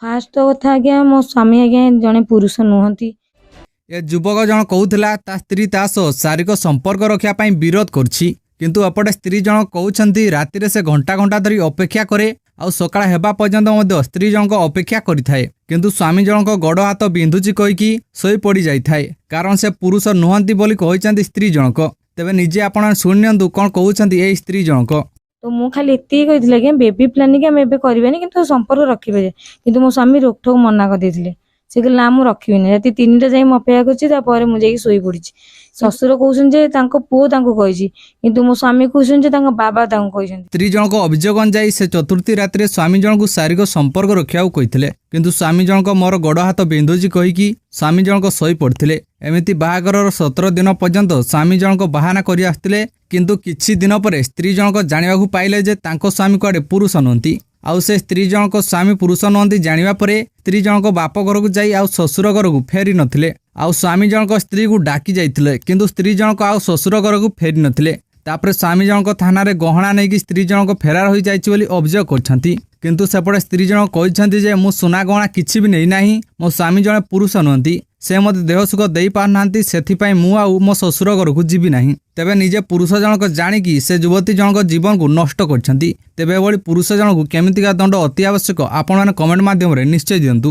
First ତ କଥା ଆଜ୍ଞା, ମୋ ସ୍ୱାମୀ ଆଜ୍ଞା ଜଣେ ପୁରୁଷ ନୁହନ୍ତି। ଏ ଯୁବକ ଜଣ କହୁଥିଲା ତା ସ୍ତ୍ରୀ ତା ସହ ଶାରୀରିକ ସମ୍ପର୍କ ରଖିବା ପାଇଁ ବିରୋଧ କରୁଛି, କିନ୍ତୁ ଏପଟେ ସ୍ତ୍ରୀ ଜଣ କହୁଛନ୍ତି ରାତିରେ ସେ ଘଣ୍ଟା ଘଣ୍ଟା ଧରି ଅପେକ୍ଷା କରେ ଆଉ ସକାଳ ହେବା ପର୍ଯ୍ୟନ୍ତ ମଧ୍ୟ ସ୍ତ୍ରୀ ଜଣକ ଅପେକ୍ଷା କରିଥାଏ, କିନ୍ତୁ ସ୍ୱାମୀ ଜଣଙ୍କ ଗୋଡ଼ ହାତ ବିନ୍ଧୁଛି କହିକି ଶୋଇ ପଡ଼ି ଯାଇଥାଏ, କାରଣ ସେ ପୁରୁଷ ନୁହନ୍ତି ବୋଲି କହିଛନ୍ତି ସ୍ତ୍ରୀ ଜଣକ। ତେବେ ନିଜେ ଆପଣ ଶୁଣି ନିଅନ୍ତୁ କ'ଣ କହୁଛନ୍ତି ଏଇ ସ୍ତ୍ରୀ ଜଣକ। ତ ମୁଁ ଖାଲି ଏତିକି କହିଥିଲି ଆଜ୍ଞା, ବେବି ପ୍ଲାନିଂ ଆମେ ଏବେ କରିବାନି, କିନ୍ତୁ ସମ୍ପର୍କ ରଖିବେ। କିନ୍ତୁ ମୋ ସ୍ୱାମୀ ରୋକଠୋକ ମନା କରିଦେଇଥିଲେ। ସେ କହିଲେ, ନା, ମୁଁ ରଖିବିନି। ରାତି 3ଟା ଯାଇ ମୁଁ ଅପେକ୍ଷା କରିଛି, ତାପରେ ମୁଁ ଯାଇକି ଶୋଇ ପଡ଼ିଛି। ଶ୍ୱଶୁର କହୁଛନ୍ତି ଯେ ତାଙ୍କ ପୁଅ ତାଙ୍କୁ କହିଛି, କିନ୍ତୁ ମୋ ସ୍ୱାମୀ କହୁଛନ୍ତି ଯେ ତାଙ୍କ ବାବା ତାଙ୍କୁ କହିଛନ୍ତି। ସ୍ତ୍ରୀ ଜଣକ ଅଭିଯୋଗ ଅନୁଯାୟୀ ସେ ଚତୁର୍ଥୀ ରାତିରେ ସ୍ୱାମୀ ଜଣଙ୍କୁ ଶାରୀରିକ ସମ୍ପର୍କ ରଖିବାକୁ କହିଥିଲେ, କିନ୍ତୁ ସ୍ୱାମୀ ଜଣକ ମୋର ଗୋଡ଼ ହାତ ବିନ୍ଧୁଛି କହିକି ସ୍ୱାମୀ ଜଣକ ଶୋଇପଡ଼ିଥିଲେ। ଏମିତି ବାହାଘରର 17 ଦିନ ପର୍ଯ୍ୟନ୍ତ ସ୍ୱାମୀ ଜଣକ ବାହାନା କରି ଆସିଥିଲେ, କିନ୍ତୁ କିଛି ଦିନ ପରେ ସ୍ତ୍ରୀ ଜଣକ ଜାଣିବାକୁ ପାଇଲେ ଯେ ତାଙ୍କ ସ୍ୱାମୀ କୁଆଡ଼େ ପୁରୁଷ ନୁହନ୍ତି। ଆଉ ସେ ସ୍ତ୍ରୀ ଜଣକ ସ୍ୱାମୀ ପୁରୁଷ ନୁହନ୍ତି ଜାଣିବା ପରେ ସ୍ତ୍ରୀ ଜଣକ ବାପ ଘରକୁ ଯାଇ ଆଉ ଶ୍ୱଶୁର ଘରକୁ ଫେରି ନଥିଲେ। ଆଉ ସ୍ୱାମୀ ଜଣକ ସ୍ତ୍ରୀକୁ ଡାକି ଯାଇଥିଲେ, କିନ୍ତୁ ସ୍ତ୍ରୀ ଜଣକ ଆଉ ଶ୍ୱଶୁର ଘରକୁ ଫେରି ନଥିଲେ। ତାପରେ ସ୍ୱାମୀ ଜଣକ ଥାନାରେ ଗହଣା ନେଇକି ସ୍ତ୍ରୀ ଜଣକ ଫେରାର ହୋଇଯାଇଛି ବୋଲି ଅଭିଯୋଗ କରିଛନ୍ତି। କିନ୍ତୁ ସେପଟେ ସ୍ତ୍ରୀ ଜଣକ କହିଛନ୍ତି ଯେ ମୁଁ ସୁନା ଗହଣା କିଛି ବି ନେଇନାହିଁ, ମୋ ସ୍ୱାମୀ ଜଣେ ପୁରୁଷ ନୁହନ୍ତି, ସେ ମୋତେ ଦେହ ସୁଖ ଦେଇପାରୁନାହାନ୍ତି, ସେଥିପାଇଁ ମୁଁ ଆଉ ମୋ ଶ୍ୱଶୁର ଘରକୁ ଯିବି ନାହିଁ। ତେବେ ନିଜେ ପୁରୁଷ ଜଣକ ଜାଣିକି ସେ ଯୁବତୀ ଜଣକ ଜୀବନକୁ ନଷ୍ଟ କରିଛନ୍ତି। ତେବେ ଏଭଳି ପୁରୁଷ ଜଣକୁ କେମିତିକା ଦଣ୍ଡ ଅତି ଆବଶ୍ୟକ, ଆପଣମାନେ କମେଣ୍ଟ ମାଧ୍ୟମରେ ନିଶ୍ଚୟ ଦିଅନ୍ତୁ।